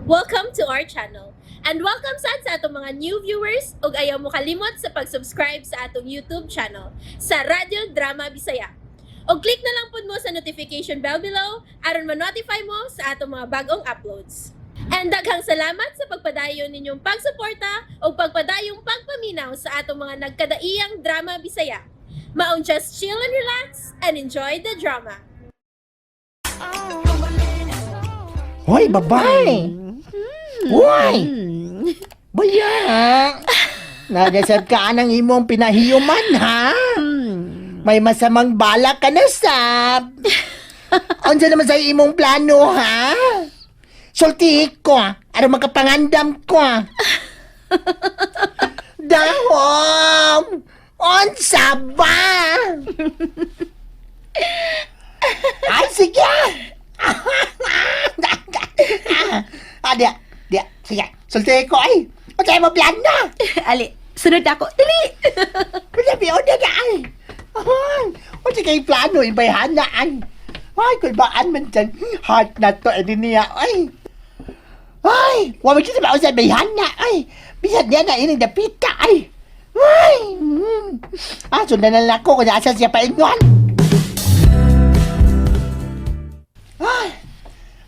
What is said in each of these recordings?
Welcome to our channel. And welcome sad sa atong mga new viewers ug ayaw mo kalimot sa pag-subscribe sa atong YouTube channel sa Radyo Drama Bisaya. Og click na lang pud mo sa notification bell below aron ma-notify mo sa atong mga bagong uploads. And daghang salamat sa pagpadayon ninyong pagsuporta ug pagpadayong pagpaminaw sa atong mga nagkadaiyang drama Bisaya. Maong just chill and relax and enjoy the drama. Hoy, babae! Hoy! Baya! Nagasab ka ng imong pinahiyuman, ha? May masamang balak ka na, sab. Unsa naman sa imong plano, ha? Sulti ko, aron makapangandam ko. Dahom! Unsa ba? Ay, sige! Ah, diya, diya, sige. Sulti ko, ay. Unsa mo plano? Ali, sunod ako. Dali! Kunya, bi, na na, ay. Ay, unsa kay plano, ibayhana, ay. Ay, kulbaan man dyan. Heart na to, eh, niya, ay. Ay, wa man siya sa bayhana, ay. Bisan niya na ining dapita, ay. Ay, Ah, sundan na lang ako kung asa siya paingon. Ay,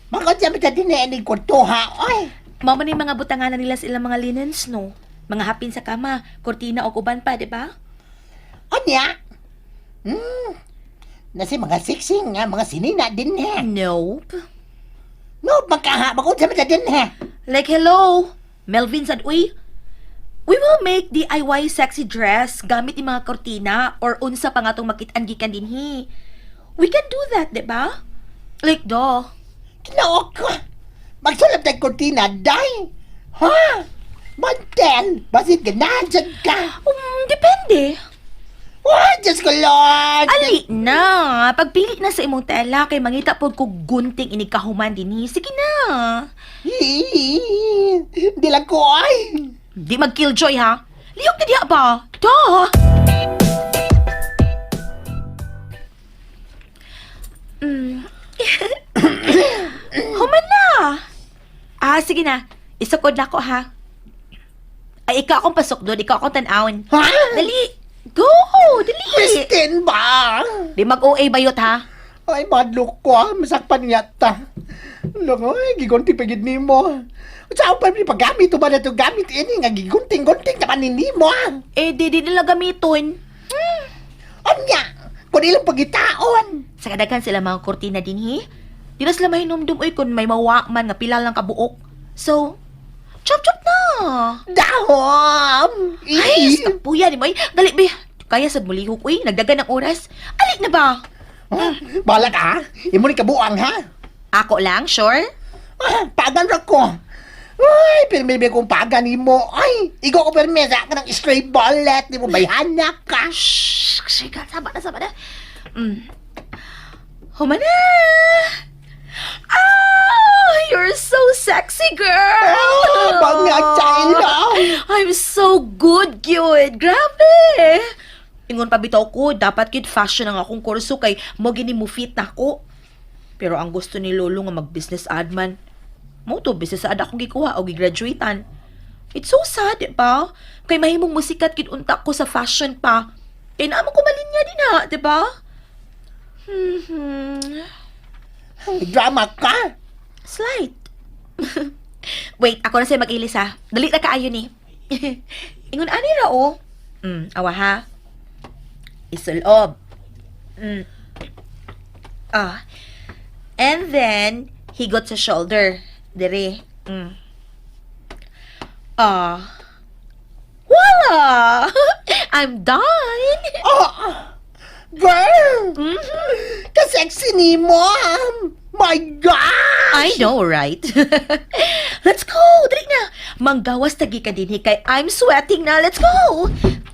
bakit siya din na ining kwarto, ha? Ay. Mao man yung mga butanganan nila sa ilang mga linens, no? Mga hapin sa kama, kortina o uban pa, di ba? Anya? Nasi mga siksing nga, mga sinina din ha. Nope. No, magkaha, bakit siya din ha? Like, hello! Melvin sad, uy! We will make DIY sexy dress gamit yung mga kortina or unsa pa nga tong makit-an gikan dinhi. We can do that, di ba? Like, do. Kinaok ka. Magsulap tayo kortina, day. Ha? Mantel, basit ganahan sad ka. Depende. Ay, Diyos ko, Lord! Ali na! Pagpili na sa imong tela kay mangita pod ko gunting inig kahuman dinhi. Sige na. Hii, di lang ko, ay. Di mag-killjoy ha. Liyok na diha ba? Duh! Human na! Ah, sige na. Isukod na ko ha. Ay, ikaw akong pasok doon. Ikaw akong tanawin. Ha? Dali! Go! Dali! Christine ba? Di mag-OA bayot ha. Ay, madlok ko, ah. Masakpan yata. Lang, ay, gigunting pagid nimo. Saan pa ni paggamit ba na ito gamit ini nga gigunting-gunting na panin nimo, ah. Eh, di nila gamiton. Anya, kung ilang pagitaon. Sa kadaghan sila mga kortina dinhi. Di na sila mahinumdum uy kung may mawa man nga pila lang kabuok. So, chop chop na. Dahom! Ay, kapuya ni mo. Ay, dali be. Kaya sad mulihok uy, nagdagan ng oras. Alik na ba? Ah, bahala ka, ha? Imo ni kabuang, ha? Ako lang, sure? Ah, pagan ra ko. Ay, pirmi kong pagan nimo. Ay, igo ko pirmi sa ka ng stray bullet. Di mo bayhana ka. Shh, sige, saba na, saba na. Human na! Ah, you're so sexy, girl! Ah, bangag sa ilo. I'm so good, gyud. Grabe! Ingon pa bitaw ko, dapat gyud fashion ang akong kurso kay mo gini mo fit na ako. Pero ang gusto ni Lolo nga mag-business ad man. Mo to business ad akong gikuha o gigraduatean. It's so sad, di ba? Kay mahimong musikat gid unta ko sa fashion pa. Kay naamo ko malinya din ha, di ba? Drama ka. Slight. Wait, ako na sa'yo mag-ilis ha. Dali na kaayo ni. Ingon ani ra oh. Awa ha. Isulob. Ah. And then, higot sa shoulder. Dire. Ah. Voila! I'm done! Oh, girl! Ka-sexy ni mo. Ah. My God! I know, right? Let's go! Dali na! Manggawas tagi ka din, kay I'm sweating na. Let's go!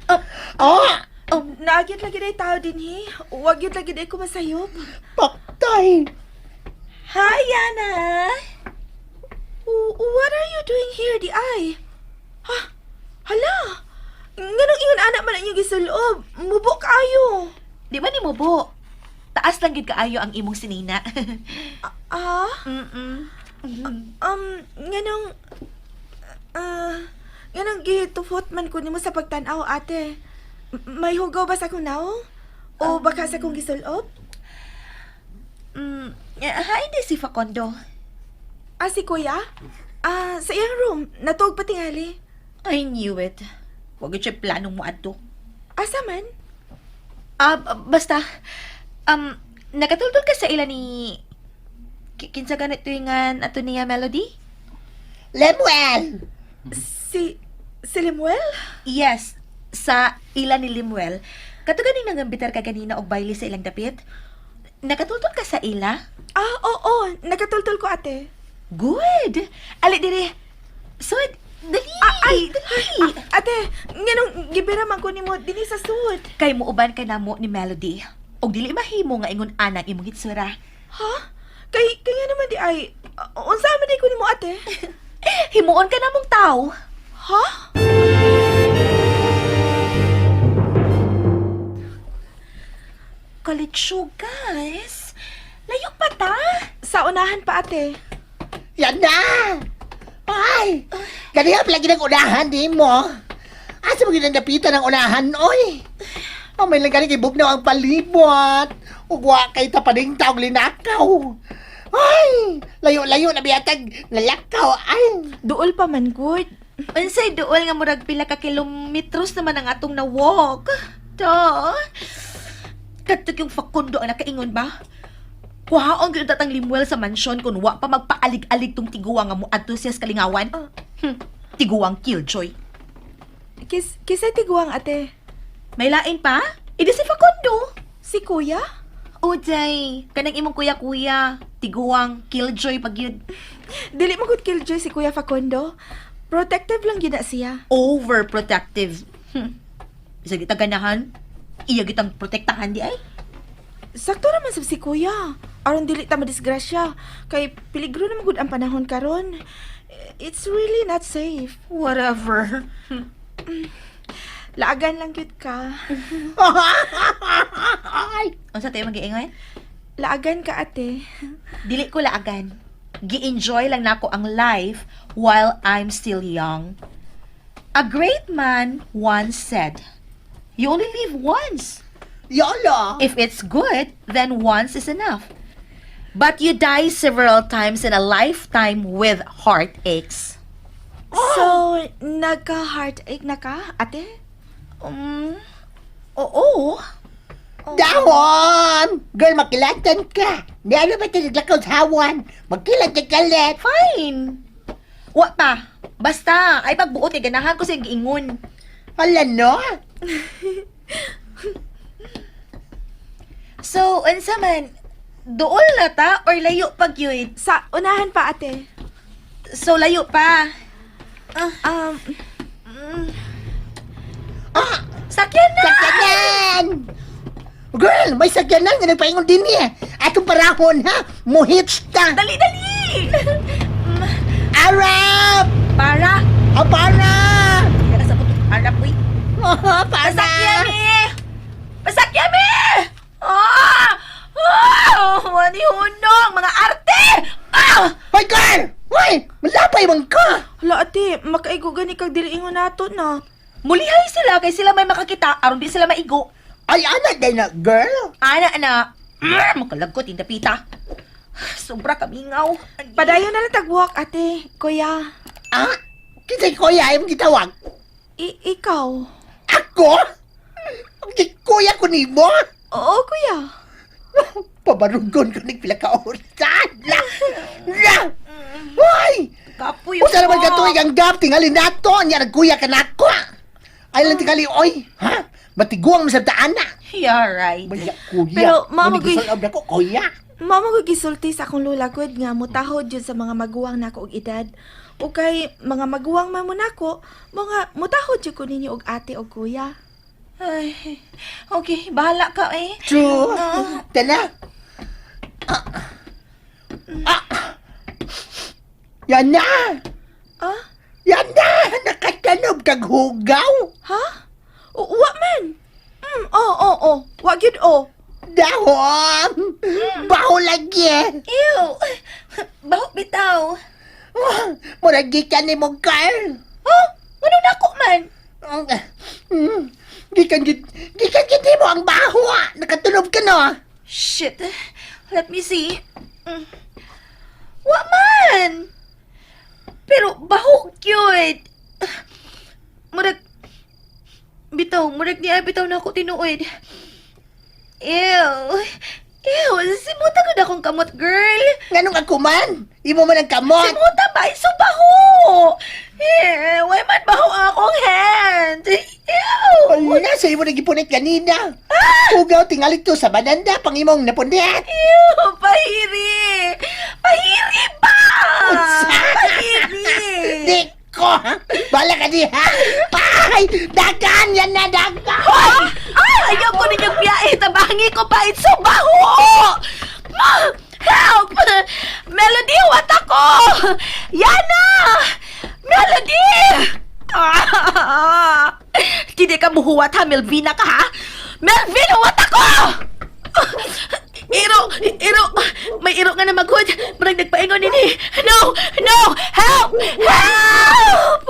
Oh, Oh, oh, Naagit lagi day tao dinhi. Wag yun lagi day ko masayop. paktay. Hi, Yana! What are you doing here, di ay? Ha? Hala! Nganong ingon anak man ang inyong gisulob? Mubo kaayo. Di ba ni mo bo? Taas lang gid kaayo ang imong sinina. Ah? Mm-mm. Nganong nganong gitufot man ko nimo sa pagtan-aw, ate. May hugaw ba sa akong naong? O baka sa akong gisulob? Hi di si Facundo. Ah, si kuya? Ah, sa iyang room. Natuog pa tingali. I knew it. Wag siya planong mo adto. Asa man? Ah, basta nakatultol ka sa ila ni kinsa ganit tuingan ato niya Melody? Lemuel! Si Lemuel? Yes, sa ila ni Limuel. Kato ganing nangambitar ka ganina og baile sa ilang dapit? Nakatultol ka sa ila? Ah, oo. Nakatultol ko, ate. Good! Ali dire. Sud, dali! Ah, ay! Dali! Ah, ate, nganong gibira man ko nimo dinhi sa sud. Kay muuban ka namo ni Melody. Og dili mahimo nga ingon anang imong hitsura. Ha? Kay kaya naman di ay unsa man di ko nimo, ate? Himuon ka namong tao. Ha? Kalitsyo, guys. Layo pa ta. Sa unahan pa, ate. Yan na! Ay! Ganiya palagi ng unahan, di mo. Asa mo ginandapitan ang unahan, oy? Oh, may lang gani kay bugnaw ang palibot. Ugwa kay tapaning taong linakaw. Ay! Layo-layo na biyatag nalakaw. Ay! Duol pa man good. Unsay duol nga murag pila ka kilometros naman ang atong na-walk. Ta. Kadto yung Facundo ang nakaingon ba? Kuhaon gyud tatang Limuel sa mansyon kun wa pa magpaalig-alig tong tiguang nga moadto siya sa kalingawan. Ah. Tiguang killjoy. Kisay tiguang, ate. May lain pa? Idi si Facundo. Si kuya? Uday, kanang imong kuya-kuya, tiguang killjoy pag yun. Dili mo gud killjoy si Kuya Facundo. Protective lang gyud na siya. Overprotective. Bisa kita ganahan, iya gitang protektahan di ay. Sakto ra man sab si kuya. Aron dili ta madisgrasya kay peligro na man gud ang panahon karon. It's really not safe. Whatever. Laagan lang gyud ka. Ay! Unsa tayo mag-iingon? Laagan ka, ate. Dili ko laagan. Gi-enjoy lang nako ang life while I'm still young. A great man once said, "You only live once." Yolo! If it's good, then once is enough. But you die several times in a lifetime with heartaches. So, nagka-heartache na ka, ate? Oo. Dahon! Girl, makilatan ka! Ni ano ba ito naglakaw sa hawan? Magkilatan ka let! Fine. Wa pa. Basta, ay pagbuot kay ganahan ko sa giingon. Hala no? So, unsa man, duol na ta or layo pag yun? Sa unahan pa, ate. So, layo pa. Um, Ah! Sakyan na! Sakyanan! Girl, may sakyanan nga nagpaingon din niya. Atong parahon, ha? Muhits ta! Dali, dali! Arab! Para! Oh, para! Kaya sa puto, arap, uy. Oh, para! Pasakyan eh! Pasakyan eh! Ah! Ah! Wani hunong! Mga arte! Ah! Hoy, girl! Hoy! Malapay man ka! hala ate, makaigo gani kag dili ingon nato na. Mulihay sila kay sila may makakita aron di sila maigo. Ay, ana din na, girl! Ana na. Makalagkot yung dapita. Sobra kamingaw. Padayon na lang tag-walk, ate. Kuya, Ah? Kisay kuya, imong gitawag? ikaw. Ako? Ang kuya ko nimo? Oo, kuya. Pabarugon ko ni pila ka orasan. La! La! Hoy! Kapoy Usa naman ka tuig ang gap tingali nato nya nagkuya ka nako. Ay lang tingali oy, ha? Matiguang masab ta ana. Yeah, right. Maya kuya. Pero, mama, Muna gisulod nako kuya. Mama ko gisulti sa akong lula gud nga mutahod yun sa mga maguwang nako og edad. O kay mga maguwang man mo nako, mga mutahod jud ko ninyo og ate og kuya. Ay, okay, bahala ka eh. True. Tala. Ah. Ah. Yan na! Ah? Yan na! Nakatanog kag hugaw! Ha? O, wa man. Oh, oh, oh. Wa gyud oh. Dahom! Baho lagi! Ew! Baho bitaw. Murag gikan ni mo, Carl. Oh, ano nako man? Gikan gid mo ang baho. Ah. Nakatulob ka no. Shit. Let me see. Wa man! Pero baho cute. Murag bitaw, murag niya bitaw na ako tinuod. Ew. Ew, simuta gud akong kamot, girl. Nganong ako man? Imo man ang kamot. Simuta ba? So baho! Eh, why man baho ang akong hand? Ew! Wala sa imo nagipunit kanina. Hugaw tingali to sa bananda pang imong napunit. Ew! Pahiri! Pahiri ba? Unsa? Pahiri! Di ko. Ha? Bala ka di ha. Ay, dagan yan na dagan. Hoy! Ay! Ayaw ko ninyong biyahe! Tabangi ko pa! It's so baho! Ma! Help! Melody, what ako? Yana! Melody! Ah! Hindi ka muhuwat ha, Melvina ka ha? Melvin, huwat ako! Iro! Iro! May iro nga na magod! Parang nagpaingon nini! No! No! Help! Help!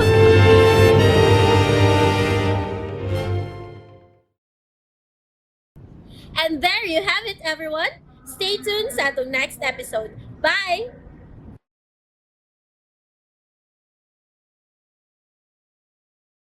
And there you have it, everyone. Stay tuned sa atong next episode. Bye!